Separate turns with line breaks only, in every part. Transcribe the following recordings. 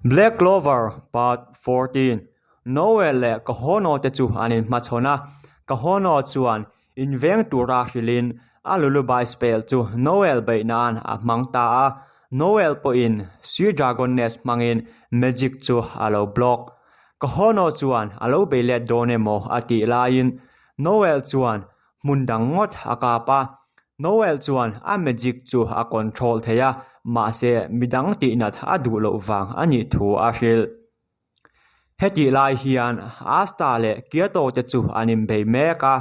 Black Clover Part 14 Noel leh Kahono te chu an inhmachhawn a, Kahono chuan inveng tura hrilhin a lullaby spell chu Noel beih nan a hmang ta a, Noel pawhin Sea Dragon Nest hmangin magic chu a lo block. Kahono chuan a lo bei let dawn emaw a tih laiin Noel chuan hmun dang ngawt a kap a, Noel chuan a magic chu a control thei a, mahse midang tihnat a duh loh vang a nih thu a hrilh. Hetih lai hian Asta leh Kyoto te chu an inbei mek a,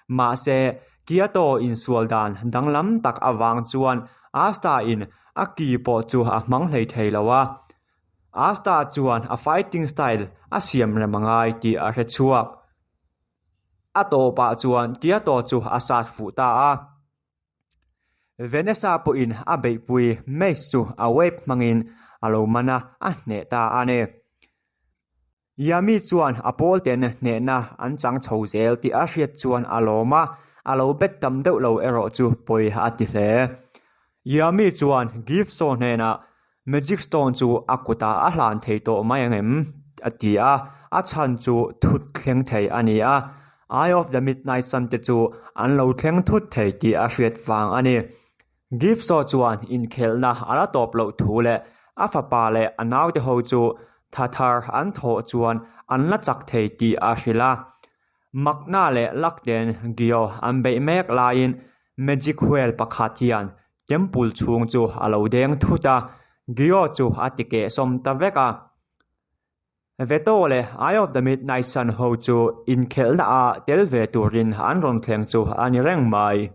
mahse Kyoto insual dan danglam tak avang chuan Asta in a ki pawh chu a hmang hlei thei lo a, Asta chuan a fighting style a siam rem a ngai tih a hre chhuak. A tawpah chuan Kyoto chu a sat fuh ta a. Vanessa pawhin a beihpui Mace chu a wave hmangin a lo man a, a hneh ta a ni. Yami chuan a pawl ten hnehna an chang chho zel tih a hriat chuan a lawm a, a lo bet tam deuh lo erawh chu pawi a ti hle. Yami chuan Gifso hnenah Magic Stone chu a kutah a hlan thei tawh mai ang em? a ti a, a chhan chu thut thleng thei a ni a, Eye of the Midnight Sun te chu an lo thleng thut thei tih a hriat vang a ni. Gifso chuan inkhelhna a la tawp loh thu leh a fapa leh a naute ho chu tha thar an thawh chuan an la chak thei tih a hrilh a. Makna leh Lakten Gio an beih mek laiin Magic Wheel pakhat hian temple chhung chu a lo deng thut a, Gio chu a ti keh sawm ta vek a. Veto leh Eye of the Midnight Sun ho chu inkhelhna ah tel ve turin an rawn thleng chu a ni reng mai.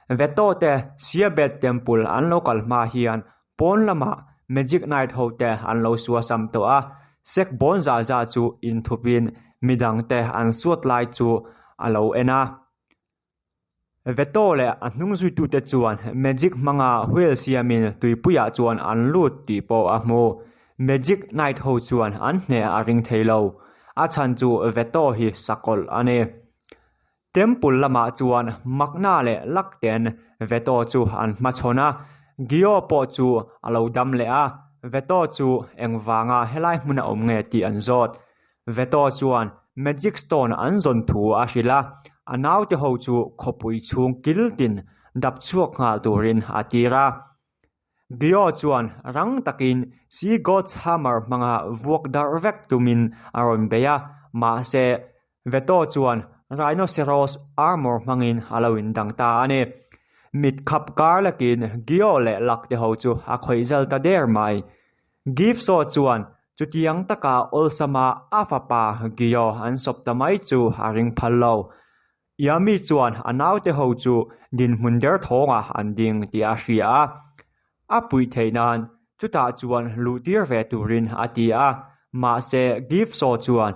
Veto te Siabet Temple an lo kal hma hian pawn lamah Magic Knight ho te an lo suasam tawh a, Sek bawn zah zah chu inthupin midang te an suat lai chu a lo en a. Veto leh a hnung zuitute chuan Magic hmanga wheel siamin tuipuiah chuan an lut tih pawh a hmu. Magic Knight ho chuan an hneh a ring thei lo. A chhan chu Veto hi sakawlh a ni. Temple lamah chuan Makna leh Lakten Veto chu an hmachhawn a, Gio pawh chu a lo dam leh a, Veto chu engvanga helai hmuna awm nge tih an zawt. Veto chuan Magic Stone an zawn thu a hrilh a, a naute ho chu khawpui chhung kil tin dap chhuak nghal turin a tir a. Gio chuan rang takin Sea God's Hammer hmanga vuak darh vek tumin a rawn bei a, mahse Veto chuan Rhinoceros Armor hmangin a lo indang ta a ni. Mit khap kar lakin Gio leh Luck te ho chu a khawih zal ta der mai. Gifso chuan chutiang taka awlsama a fapa Gio an sawp ta mai chu a ring phal lo. Yami chuan a naute ho chu dinhmun derthawngah an ding tih a hria a. A puih theih nan chutah chuan luhtir ve turin a ti a, mahse Gifso chuan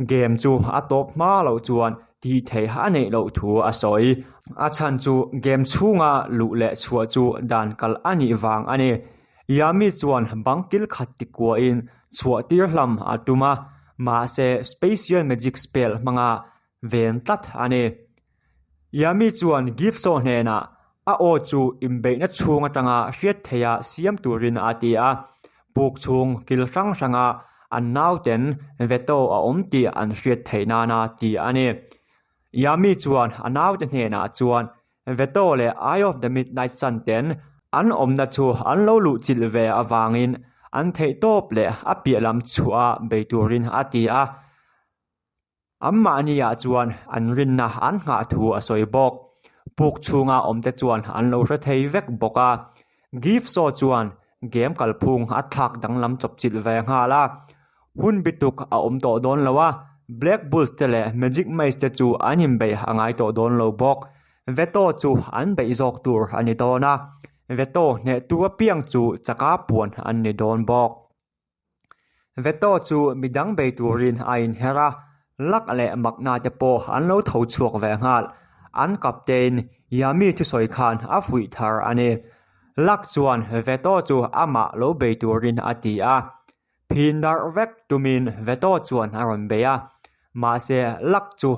Game chu a tawp hma loh chuan tih theih a neih loh thu a sawi. A chhan chu game chhunga luh leh chhuah chu dan kal a nih vang a ni. Yami chuan bang kil khat ti kuahin chhuah tir hlam a tum a, mahse Spacial Magic Spell hmanga ven tlat a ni. Yami chuan Gifso hnenah a aw chu inbeihna chhung atanga hriat theiha siam turin a ti a, puk chhung kil hrang hranga an nauten veto a awm tih an hriat theih nana ti a ni. Yami chuan a naute hnenah chuan Veto leh Eye of the Midnight Sun ten an awmna chu an lo luhchilh ve avangin an theihtawp leh a piah lam chhuah bei turin a ti a. Anmahniah chuan an rinna an nghah thu a sawi bawk. Puk chhunga awmte chuan an lo hre thei vek bawk a. Gifso chuan game kalphung a thlak danglam chawpchilh ve nghal a. Hun bituk a awm tawh dawn lo a, Black Bulls te leh Magic Maze te chu an inbeih a ngai tawh dawn lo bawk. Veto chu an beih zawk tur a ni dawn a, Veto hnehtu apiang chu chaka puan an ni dawn bawk. Veto chu midang bei turin a inher a, Luck leh Makna te pawh an lo tho chhuak ve nghal. An captain Yami thusawi khan a fuih thar a ni. Luck chuan Veto chu amah lo bei turin a ti a, phin darh vek tumin Veto chuan a rawn bei a, mahse Luck chu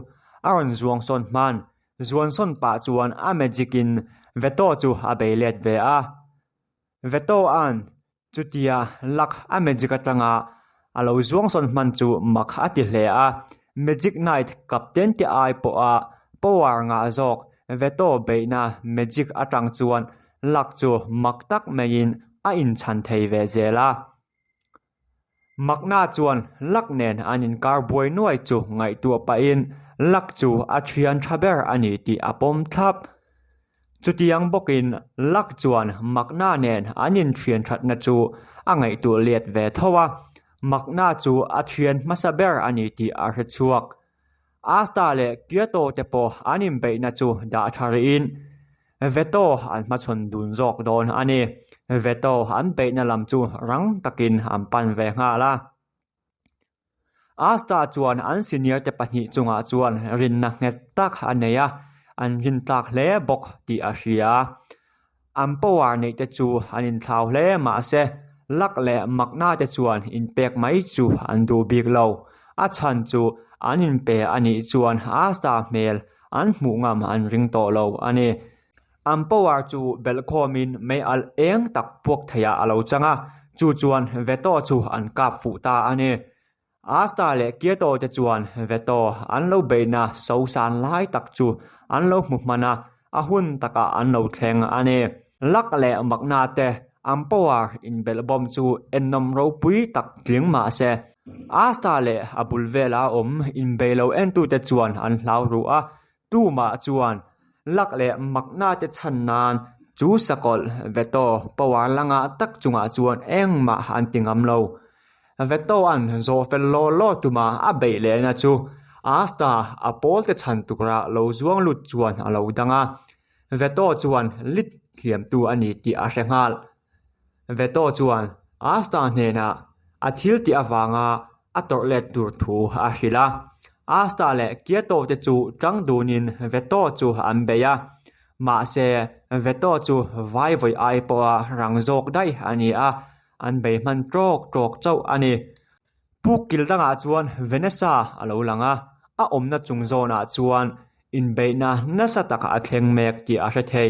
a rawn zuang sawn hman. Zuan sawn pah chuan a magic in Veto chu a bei let ve a. Veto-a'n. Chutia Luck a magic atanga a lo zuang sawn hman chu mak a ti hle a, Magic Knight captain te ai pawha power ngah zawk Veto beihna magic atang chuan Luck chu mak tak maiin a inchhan thei ve zel a. Makna chuan Luck nen an inkar buai nuai chu ngaihtuah pahin Luck chu a thian tha ber a ni tih a pawm thlap. Chutiang bawkin Luck chuan Makna nen an inthian thatna chu a ngaihtuah let ve tho a, Makna chu a thian hmasa ber a ni tih a hre chhuak. Asta leh Kyoto te pawh an inbeihna chu dah tha rihin Veto an hmachhawn dun zawk dawn a ni. Veto an beihna lam chu rang takin an pan ve nghal a. Asta chuan an senior te pahnih chungah chuan rinna nghet tak a nei a, an rintlak hle bawk tih a hria. An power neih te chu an inthlau hle mahse luck leh makna te chuan inpek mai chu an duh bik lo. A chhan chu an inpe a nih chuan Asta hmel an hmuh ngam an ring tawh lo a ni. An power chu belhkhawmin mei alh eng tak puak theiah a lo chang a, chu chuan Veto chu an kap fuh ta a ni. Asta leh Kyoto te chuan Veto an lo beihna sosan lai tak chu an lo hmu hman a, a hun takah an lo thleng a ni. Luck leh Makna te an power inbelhbawm chu ennawm ropui tak tling mah se, Asta leh a bul vela awm inbei lo entute chuan an hlau ruh a, Tumah chuan lak leh makna te chhan nan chu sakawlh Veto power la ngah tak chungah chuan engmah an ti ngam lo. Veto an zawh fel law law tuma a beih lehna chu Asta a pawl te chhan tukra lo zuang lut chuan a lo dang a. Veto chuan lit hliamtu a ni tih a hre nghal. Veto chuan Asta hnenah a thil tih avanga a tawrh let tur thu a hrilh a. Asta leh Kyoto te chu tang dunin Veto chu an bei a, mahse Veto chu vai vawi ai pawha rang zawk daih a ni a, an bei hman tawk tawk chauh a ni. Puk kil dangah chuan Vanessa a lo lang a, a awmna chung zawnah chuan inbeihna nasa tak a thleng mek tih a hre thei.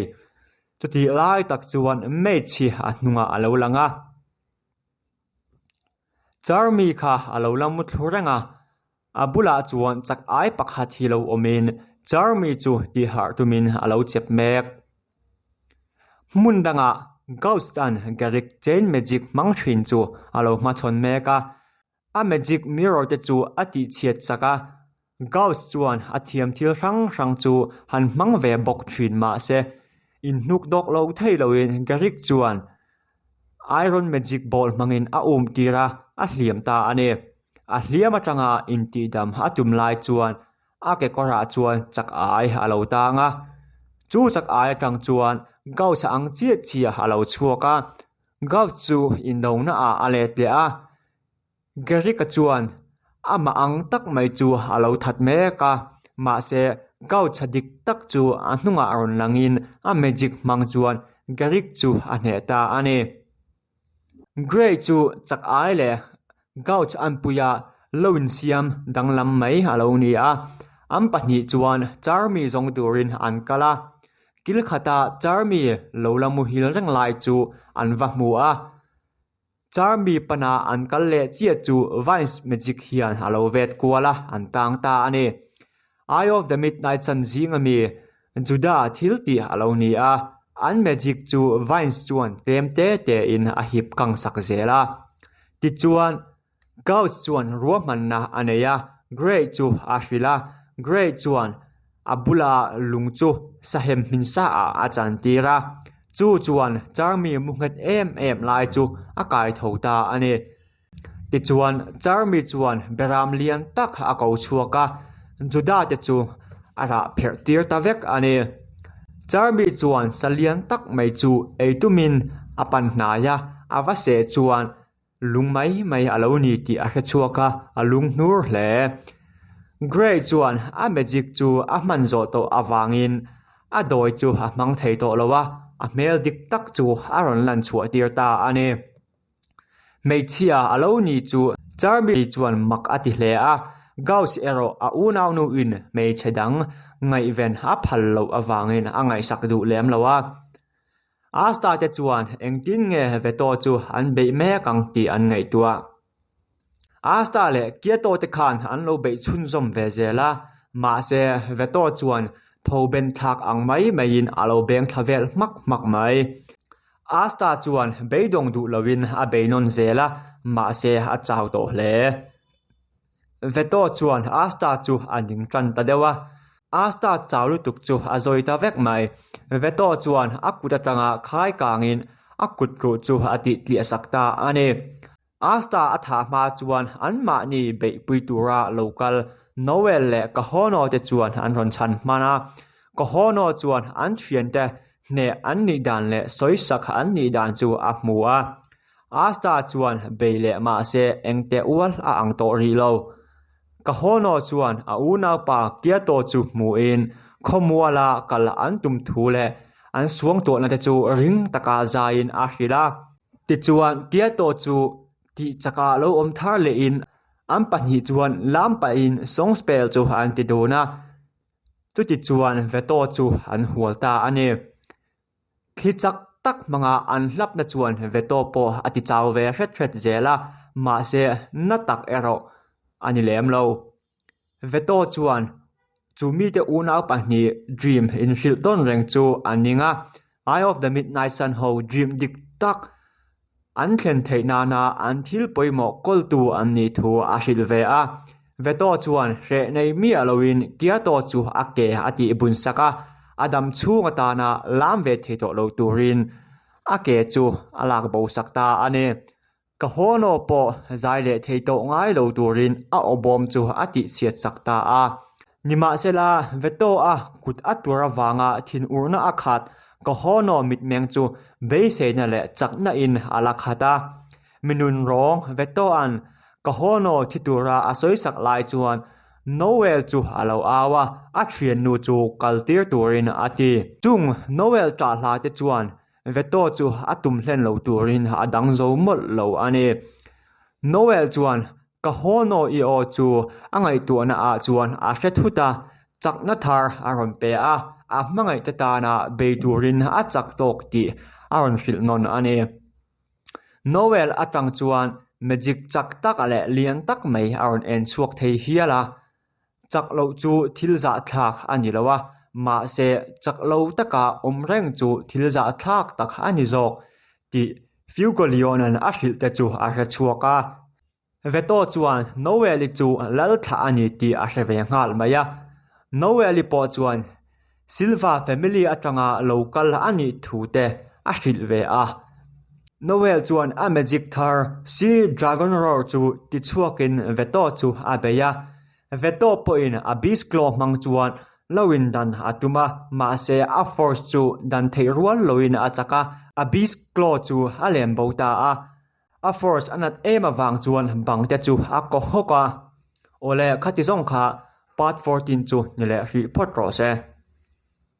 Chutih lai tak chuan Mage hi a hnungah a lo lang a. Charmi kha a lo la mu thlu reng a, a bulah chuan chak ai pakhat hi lo awmin Charmi chu tihharh tumin a lo chep mek. Hmun dangah Ghost-a'n Garrick Chain Magic hmang thin chu a lo hmachhawn mek a, A magic mirror te chu a tihchhiat chak a, Gauss chuan a thiam thil hrang hrang chu han hmang ve bawk thin mah se, inhnuk dawk lo thei loin Garrick chuan iron magic ball hmangin a um tir a, a hliam ta a ni. A hliam atanga intihdam a tum lai chuan a kekawrah chuan chak ai a lo tang a, chu chak ai atang chuan Gauss ang chiah chiah a lo chhuak a, Gauss chu indona ah a let leh a. Garrick-a chuan amah ang tak mai chu a lo that mek a, mahse Gauss-a dik tak chu a hnungah rawn langin a magic hmang chuan Garrick chu a hneh ta a ni. Grey chu chak ai leh Gauss anpuia lo insiam danglam mai a lo ni a, an pahnih chuan Charmy zawng turin an kal a, kil khata Charmy lo la muhil reng lai chu an va hmu a. Charmy pana an kal leh chiah chu Vines Magic hian a lo vet kual a, an tang ta a ni. Eye of the Midnight Sun zing ami Judah thil tih a lo ni a, an magic chu Vines chuan tlem te te in a hip kang sak zel a. Tichuan, Gauss chuan ruahmanna a nei a, Grey chu a hrilh a, Grey chuan a bula lung chu sahem hmin sa ah a chantir a, chu chuan Charmy mu nghet em em lai chu a kai tho ta a ni. Tichuan Charmy chuan beram lian tak a ko chhuak a, Judah te chu a rah pherh tir ta vek a ni. Charmy chuan sa lian tak mai chu ei tumin a pan hnai a, a va seh chuan Lung mai mai a lo ni tih a hre chhuak a, a lung hnur hle. Grey chuan a magic chu a hman zawh tawh avangin a dawi chu a hmang thei tawh lo a, a hmel dik tak chu a rawn lan chhuah tir ta a ni. Hmeichhia a lo ni chu Charmy chuan mak a ti hle a, Gauss erawh a unaunuin hmeichhe dang ngaihven a phal loh avangin a ngaihsak duh lem lo a. Asta te chuan engtin nge Veto chu an beih mek ang tih an ngaihtuah. Asta leh Kieto te khan an lo beih chhunzawm ve zel a, mahse Veto chuan tho ben thlak ang mai maiin a lo beng thla vel hmak hmak mai. Asta chuan beidawng duh loin a bei nawn zel a, mahse a chau tawh hle. Veto chuan Asta chu a ning tan ta deuh a, Asta chau lutuk chu a zawi ta vek mai. Veto chuan a kut atanga khai kangin a kut ruh chu a tih tliah sak ta a ni. Asta a thah hma chuan anmahni beihpui tura lo kal Noel leh Kahono te chuan an rawn chhan hman a. Kahono chuan an thiante hneh an nih dan leh sawisak an nih dan chu a hmu a. Asta chuan bei leh mahse engteh ual a ang tawh rih lo. Kahono chuan a unaupa Kiato chu hmuhin khawmuala kal an tum thu leh an suangtuahna te chu ring taka zaiin a hrilh a. Tichuan Kiato chu tih chakah lo awm thar lehin an pahnih chuan lam pahin song spell chu an ti dun a. Chutichuan Veto chu an hual ta a ni. Thli chak tak hmanga an hlapna chuan Veto pawh a ti chau ve hret hret zel a, mahse na tak erawh a ni lem lo. Veto chuan chu mite unau pahnih dream inhrilh tawn reng chu a ning a, Eye of the Midnight Sun ho dream dik tak An thlen theih nana an thil pawimawh kawltu an nih thu a hrilh ve a. Veto chuan hreh nei miah loin Kiato chu a ke a tih bun sak a, a dam chhung atana lam ve thei tawh lo turin a ke chu a lak bo sak ta a ni. Kahono pawh zai leh thei tawh ngai lo turin a awbawm chu a tih chhiat sak ta a. Nimahsela, Veto-a kut a tur avanga thinurna a khat Kahono mitmeng chu beiseina leh chakna in a la khat a. Mi nun rawng Veto-a'n Kahono thi tura a sawisak lai chuan Noel chu a lo au a, a thiannu chu kaltir turin a ti. Chung Noel ṭah hla te chuan Veto chu a tum hlen lo turin a dang zo mawlh lo a ni. Noel chuan Ka haw i aw chu a ngaihtuahna ah chuan a hre thut a, chakna thar a rawn pe a, a hmangaihte tana bei turin a chak tawk tih a rawn hrilh nawn a ni. Noel atang chuan magic chak tak leh lian tak mai a rawn en chhuak thei hial a, chak loh chu thil zahthlak a ni lo a, mahse chak lo taka awm reng chu thil zahthlak tak a ni zawk tih Fuegoleon-a'n a hrilh te chu a hre chhuak a. Veto chuan Noel-i chu lal thlah a ni tih a hre ve nghal mai a. Noel-i pawh chuan Silva family atanga lo kal a nih thu te a hrilh ve a. Noel chuan a magic thar Sea Dragon Roar chu tichhuakin Veto chu a bei a. Veto pawhin a Beast Claw hmang chuan lo in dan a tum a, mahse a force chu dan theih rual loin a chak a, a Beast Claw chu a lem bo ta a. A force a nat em avang chuan bang te chu a kaw hawk a, Awle khati zawng kha part 14 chu ni leh hrih phawt rawh se.